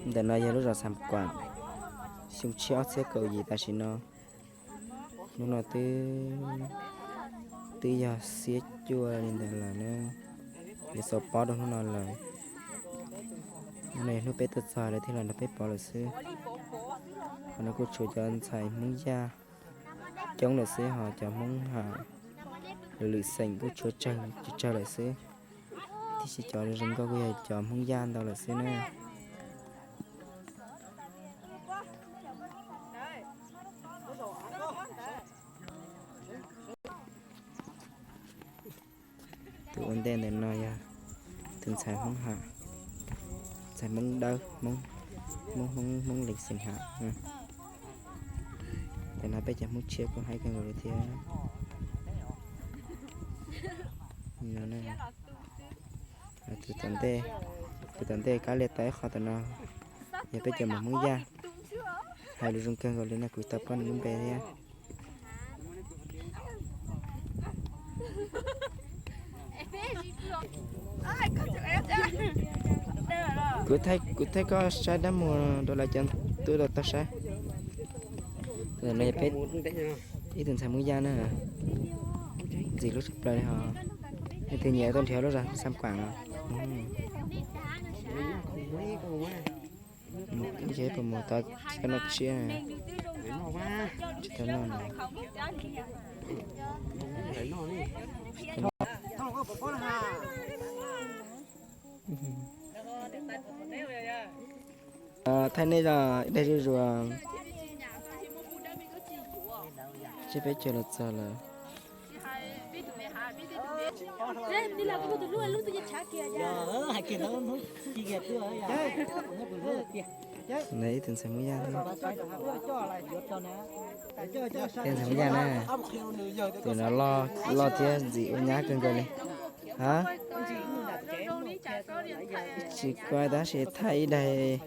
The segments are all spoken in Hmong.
Ntawm no yog lub zos Xam Kuam, xyoo tshiab ob txhiab kaum yim tam sim no. Hnub no twb, twb yog xiab cuaj li ntawd lawm na, yuav xaus pob rau hnub no lawm. Hnub no yog hnub peb tuaj txog lawv thiaj los nrog peb pov lawm xwb. Qhov no kuj tshuav cov ntxhais Hmoob Yaj coob lawm xwb, ho cov Hmoob ha lwm lwm xeem kuj tshuav tsawg tsawg lawm xwb, tiam sis cov zoo nkauj kuj yog cov Hmoob Yaj ntau lawm xwb na. Tus ua ntej ntawm no yog tus ntxhais Hmoob Ham, ntxhais Hmoob Dawb, Hmoob, Hmoob, Hmoob Leej xeem Ham. Ntawm no peb cov Hmoob tshiab kuj haib kawg nkaus li thiab. Tus tom ntej, tus tom ntej kab lias tau ib qho tom no, yog peb cov muam Hmoob Yaj, hais lus zoo kawg nkaus li no kuv tau paub nws lub npe thiab. Kuv thaij, kuv thaij koj saib dab muag rau lawv cov tuaj tau saib. Tus no yog peb ib tug ntxhais Hmoob Yaj na, ntxim hlub tshaj plaws li hos. Leej twg nyiam tuaj nrhiav lub zos Xam Kuam no. Ib ces puas mus tau tsis tau noj tshiab, tsis tau noj. Thaij nej zog ib daig zuj zus. Tseb peb caug los txog lawm. Ib tug ntxhais Hmoob Yaj, ib tug ntxhais Hmoob Yaj na, tus no loj thiab ntxim ua nyab kawg nkaus li. Ha, tsis kuaj tab sis thaij ib daig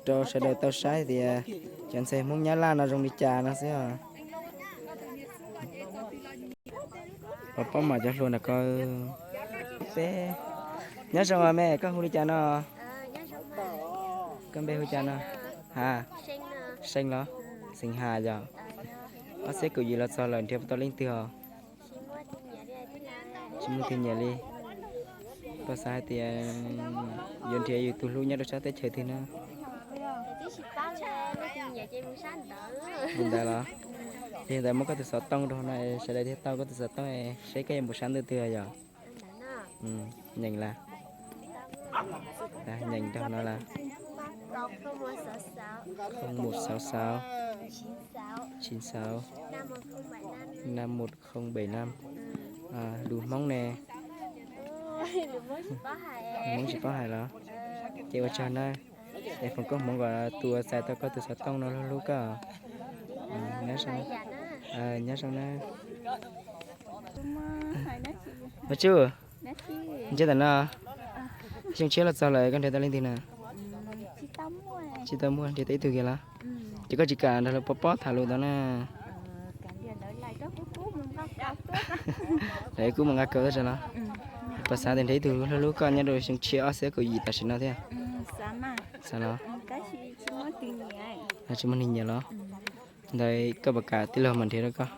rau sawv daws tau saib tias cov ntxhais Hmoob Nyab Laj no zoo li cas no xwb os. Pov pob mam cov hluas nram ko. Peb, nyob zoo me, koj hu li cas no? Koj npe hu cas no? Ha, See los? Xeem Has yog. Ob txhiab kaum yim los txog lawm nrhiav puas tau leej twg os? Tsis muaj tus nyiam li. Koj xav hais tias yuav nrhiav yus tus hlub nyob rau sab teb chaws twg na? Li ntawd los? Li ntawd muab koj tus xov tooj rau no sawv daws thiaj tau koj tus xov tooj, seb koj yuav mus sab ntuj twg yom? Nyeem las, nyeem rau no las. Không một sáu sáu, chín sáu, năm một không bảy năm. Lus Hmoob ne? Hmoob tsis paub hais los? Ces ua tsaug na. Es foom koob hmoov kom tus uas txais tau koj tus xov tooj no hlub hlub koj. Nyob zoo na. Ua tsuj, ntsib tam no, xyoo tshiab los txog lawm koj nrhiav tau leej twg na? Tsis tau muaj, nrhiav tau ib tug kiag los? Ces koj tsis kam nrog lawv pob pob tham lus tau na? Lawv kuj mus nqa kaus tag los? Puas xav tias nrhiav ib tug hlub hlub koj nyob rau xyoo tshiab ob txhiab kaum yim tam sim no thiab? Xav los? Tsis muaj neeg nyiam los? Ntawd koj puas kam tij laug mam nrhiav rau koj?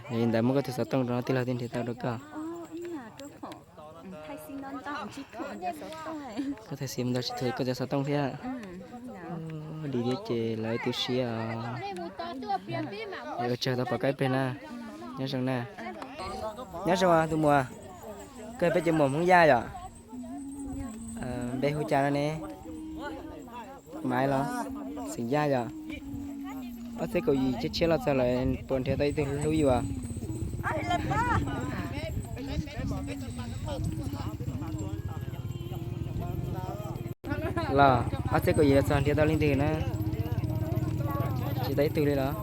Yog li ntawd muab koj tus xov tooj rau no tij laug thiaj nrhiav tau rau koj. Koj thaij xim ntau tsis thuam koj cov xov tooj thiab. Li thiab ces lawv tu siab os. Ua tsaug tau pom koj ib pliag na. Nyob zoo na. Nyob zoo tus muam. Koj yog peb cov muam Hmoob Yaj yom? Npe hu cas no ne? Maiv los? Xeem Yaj yom? Ob txhiab kaum yim tshiab tshiab los txog lawm puas nrhiav tau ib tug hlub yus? Los ob txhiab kaum yim los txog nrhiav tau leej twg na? Tsis tau ib tug li los?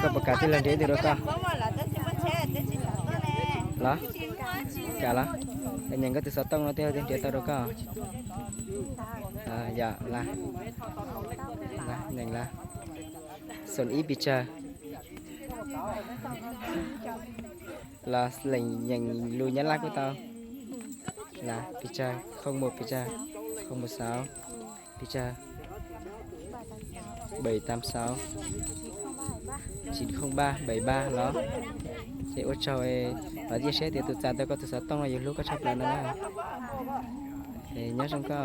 Koj puas kam tij laug nrhiav ib tug rau koj? Los? Kam los? Nyeem koj tus xov tooj no tij laug thiaj nrhiav tau rau koj. Yog, nyeem las. Xoom ib pes tsawg? Los lees nyeem lus Nyab Laj kuj tau. Pes tsawg? Không một pes tsawg? Không một sáu. Pes tsawg? Bảy tám sáu. Chín không ba bảy ba los. Ces ua tsaug, los ntsia seb tias tus txais tau koj tus xov tooj no yuav hlub koj tshaj plaws no na. Es nyob zoo koj.